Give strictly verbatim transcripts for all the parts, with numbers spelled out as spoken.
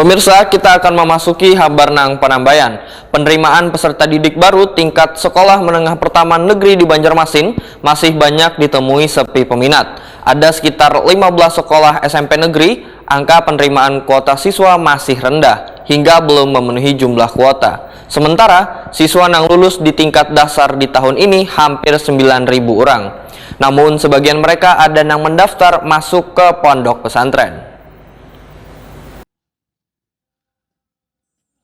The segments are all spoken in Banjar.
Pemirsa, kita akan memasuki habar nang panambayan. Penerimaan peserta didik baru tingkat sekolah menengah pertama negeri di Banjarmasin masih banyak ditemui sepi peminat. Ada sekitar lima belas sekolah S M P negeri, angka penerimaan kuota siswa masih rendah hingga belum memenuhi jumlah kuota. Sementara, siswa nang lulus di tingkat dasar di tahun ini hampir sembilan ribu orang. Namun, sebagian mereka ada nang mendaftar masuk ke pondok pesantren.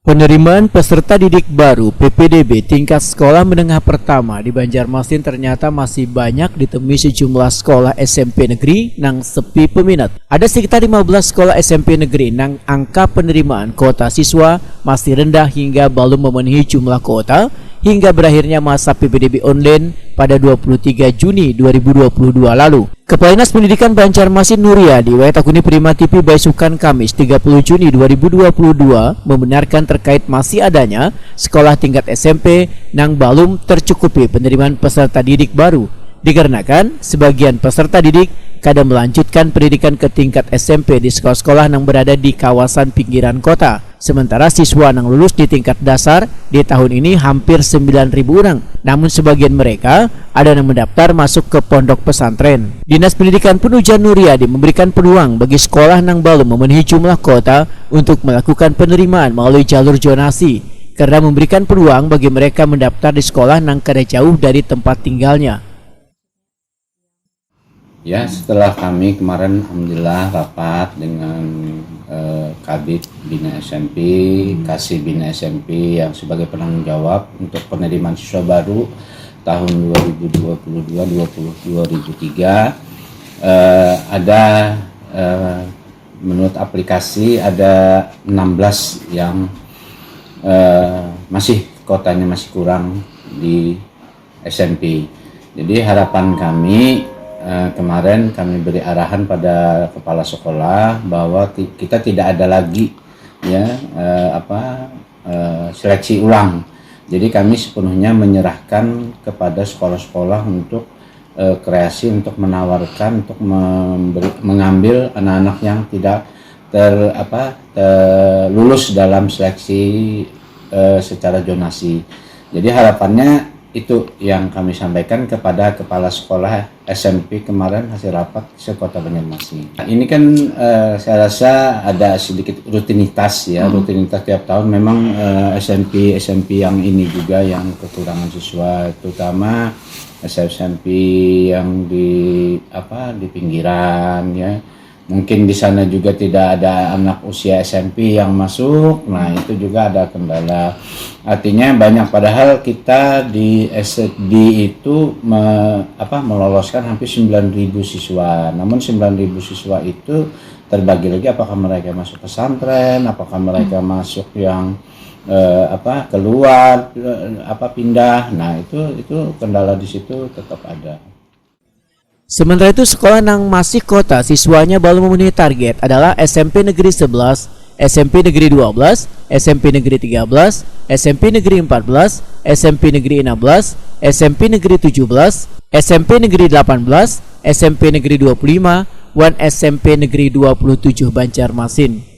Penerimaan peserta didik baru P P D B tingkat sekolah menengah pertama di Banjarmasin ternyata masih banyak ditemui sejumlah sekolah S M P negeri nang sepi peminat. Ada sekitar lima belas sekolah S M P negeri nang angka penerimaan kuota siswa masih rendah hingga belum memenuhi jumlah kuota hingga berakhirnya masa P P D B online pada dua puluh tiga Juni dua ribu dua puluh dua lalu. Kepala Dinas Pendidikan Banjarmasin Nuriadi wae takuni Prima T V baisukan Kamis tiga puluh Juni dua ribu dua puluh dua membenarkan terkait masih adanya sekolah tingkat S M P nang belum tercukupi penerimaan peserta didik baru, dikarenakan sebagian peserta didik kada melanjutkan pendidikan ke tingkat S M P di sekolah-sekolah nang berada di kawasan pinggiran kota. Sementara siswa nang lulus di tingkat dasar di tahun ini hampir sembilan ribu orang. Namun sebagian mereka ada nang mendaftar masuk ke pondok pesantren. Dinas Pendidikan pun ujar Nuriadi memberikan peluang bagi sekolah nang belum memenuhi jumlah kuota untuk melakukan penerimaan melalui jalur zonasi, karena memberikan peluang bagi mereka mendaftar di sekolah nang kada jauh dari tempat tinggalnya. Ya, setelah kami kemarin alhamdulillah rapat dengan eh, Kabid Bina S M P, Kasih Bina S M P yang sebagai penanggung jawab untuk penerimaan siswa baru tahun dua ribu dua puluh dua dua puluh dua ribu tiga, eh, ada eh, menurut aplikasi ada enam belas yang eh, masih kuotanya masih kurang di S M P. Jadi harapan kami eh, kemarin kami beri arahan pada kepala sekolah bahwa ti- kita tidak ada lagi ya eh, apa eh, seleksi ulang. Jadi kami sepenuhnya menyerahkan kepada sekolah-sekolah untuk eh, kreasi untuk menawarkan untuk memberi, mengambil anak-anak yang tidak ter apa ter, lulus dalam seleksi eh, secara zonasi. Jadi harapannya itu yang kami sampaikan kepada kepala sekolah S M P kemarin hasil rapat se-Kota Banjarmasin. Ini kan eh, saya rasa ada sedikit rutinitas ya, hmm. rutinitas tiap tahun memang eh, S M P S M P yang ini juga yang kekurangan siswa, terutama S M P yang di apa di pinggiran ya. Mungkin di sana juga tidak ada anak usia S M P yang masuk, nah itu juga ada kendala. Artinya banyak padahal kita di S D itu me, apa, meloloskan hampir sembilan ribu siswa. Namun sembilan ribu siswa itu terbagi lagi apakah mereka masuk pesantren, apakah mereka hmm. masuk yang eh, apa keluar eh, apa pindah. Nah, itu itu kendala di situ tetap ada. Sementara itu, sekolah nang masih kuota siswanya belum memenuhi target adalah S M P Negeri sebelas, S M P Negeri dua belas, S M P Negeri tiga belas, S M P Negeri empat belas, S M P Negeri enam belas, S M P Negeri tujuh belas, S M P Negeri delapan belas, S M P Negeri dua puluh lima, wan S M P Negeri dua puluh tujuh Banjarmasin.